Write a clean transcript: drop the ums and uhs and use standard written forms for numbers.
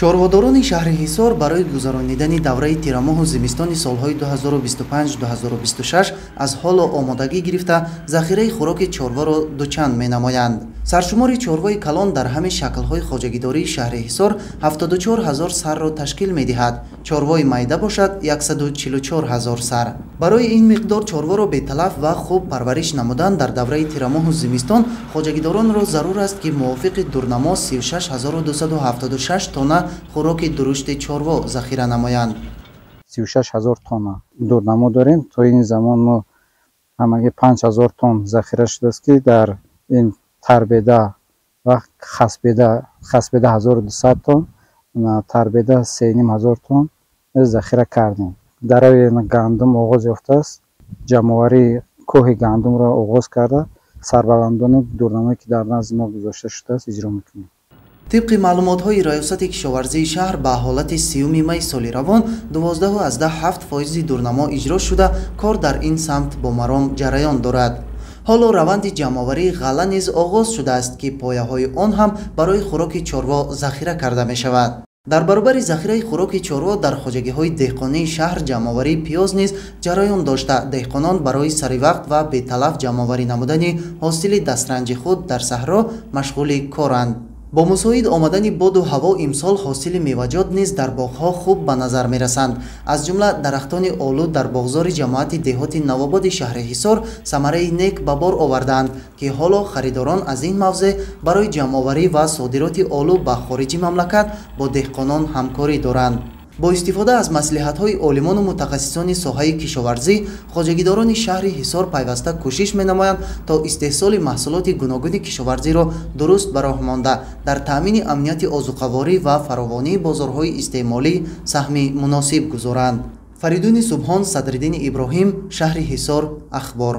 Чорводорони шаҳри Ҳисор барои гузаронидани давраи тирамоҳу зимистони солҳои 2025-2026 аз ҳоло омодагӣ гирифта, захираи хӯроки чорворо дучанд менамоянд. Саршумори чорвои калон дар ҳамаи шаклҳои хоҷагидории шаҳри Ҳисор 74 ҳазор сарро ташкил медиҳад. Чорвои майда бошад 144 ҳазор сар. Барои ин миқдор чорворо беталаф ва хуб парвариш намудан дар давраи тирамоҳу зимистон хоҷагидоронро зарур аст, ки мувофиқи дурнамо 36 276 тонна хӯроки дурушти чорво захира намоянд. 36 ҳазор тонна дурнамо дорем. То ин замон мо ҳамагӣ 5000 тонн захира шудааст, ки дар ин тарбеда ва хасбеда, хасбеда 1200 тонн, тарбеда 3,5 ҳазор тонн захира кардем. Дарави гандум оғоз ёфтааст. Ҷамъоварии кӯҳи гандумро оғоз карда, сарбаландони дурнамое, ки дар назди мо гузошта шудааст, иҷро мекунем. Тибқи маълумотҳои Раёсати кишоварзии шаҳр, ба ҳолати 30-уми май соли равон 12,7% дурнамо иҷро шуда, кор дар ин самт бо маром ҷараён дорад. Ҳоло раванди ҷамъоварии ғалла низ оғоз шудааст, ки пояҳои он ҳам барои хӯроки чорво захира карда мешавад. Дар баробари захираи хӯроки чорво дар хоҷагиҳои деҳқонии шаҳр ҷамъоварии пиёз низ ҷараён дошта, деҳқонон барои саривақт ва беталаф ҷамъоварӣ намудани ҳосили дастранҷи худ дар саҳро машғули коранд. Бо мусоид омадани боду ҳаво имсол ҳосили меваҷот низ дар боғҳо хуб ба назар мерасанд. Аз ҷумла дарахтони олу дар боғзори ҷамоати деҳоти Навободи шаҳри Ҳисор самараи нек ба бор овардаанд, ки ҳоло харидорон аз ин мавзеъ барои ҷамъоварӣ ва содироти олу ба хориҷи мамлакат бо деҳқонон ҳамкорӣ доранд. Бо истифода аз маслиҳатҳои олимону мутахассисони соҳаи кишоварзӣ, хоҷагидорони шаҳри Ҳисор пайваста кӯшиш менамоянд, то истеҳсоли маҳсулоти гуногуни кишоварзиро дуруст ба роҳ монда, дар таъмини амнияти озуқаворӣ ва фаровонии бозорҳои истеъмолӣ саҳми муносиб гузоранд. Фаридуни Субҳон, Садриддини Иброҳим, шаҳри Ҳисор, Ахбор.